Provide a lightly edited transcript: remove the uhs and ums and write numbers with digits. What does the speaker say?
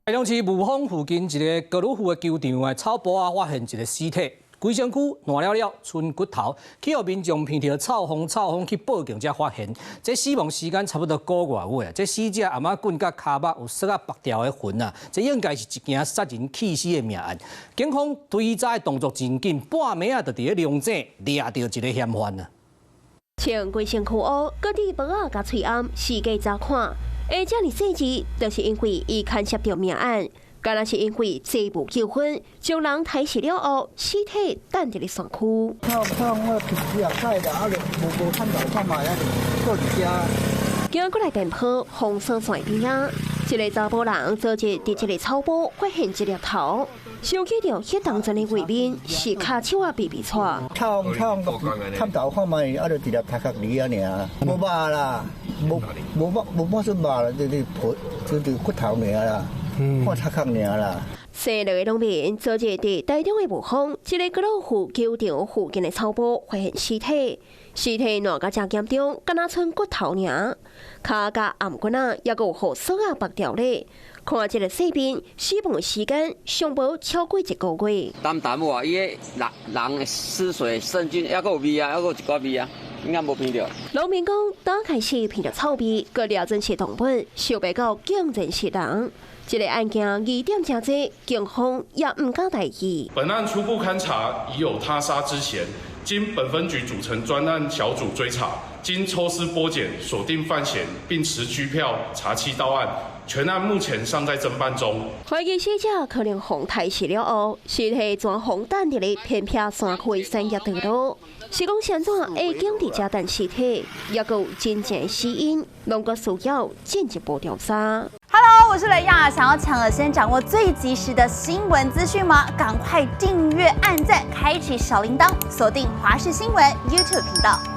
台中市霧峰附近一个高爾夫的球場的草埔仔發現一個屍體，規身軀爛了了，賰骨頭，去予民眾聞著臭風臭風去報警才發現。這死亡時間差不多個月有，這死者頷仔骨佮跤目有索仔縛掉的痕啊，這應該是一件殺人棄屍的命案。警方追查的動作真緊，半暝仔就佇咧龍井掠著一个嫌犯啊。穿規身軀烏，閣戴帽仔佮喙罨，四界查看。會遮爾細緻，就是因為伊牽涉著命案，敢若是因為債務糾紛，將人刣死了後，屍體擲佇咧山區。臭臭，我平時也蓋啦，啊，就無無探頭看覓啊，就閣佇遮。行過來電波封鎖線邊仔，一个查埔人昨日佇一个草埔發現一粒頭，想起著彼當陣的畫面，是跤手仔鼻鼻掣。臭臭，探頭看覓，啊，就一粒頭殼佇遐爾，無肉啦。無無肉無半寸肉啦，就是皮，就是骨頭爾啦，看頭殼爾啦。生兩个農民昨日佇台中的霧峰，一个高爾夫球場附近的草埔發現屍體，屍體爛甲誠嚴重，敢若賰骨頭爾，跤佮頷骨仔猶閣有予索仔縛牢咧。看這个細面，死亡時間上無超過一個月。淡淡有啊，伊个人人的屍水滲進，猶閣有味啊，猶閣有一寡味啊。應該無聞著。農民講，剛開始聞著臭味，閣掠準是動物，想袂到竟然是人。這个案件疑點誠濟，警方也毋敢大意。本案初步勘查疑有他殺之嫌，經本分局組成專案小組追查，經抽絲剝繭鎖定犯嫌，並持拘票查緝到案。全案目前尚在偵辦中。懷疑死者可能予刣死了後，屍體全予擲佇咧偏僻山區產業道路。是講啥怎會揀佇遮擲屍體，猶閣有真正的死因，攏閣需要進一步調查。 Hello，我是雷亞，想要搶先掌握最及時的新聞資訊嗎？趕快訂閱、按讚、開啟小鈴鐺，鎖定華視新聞 YouTube 頻道。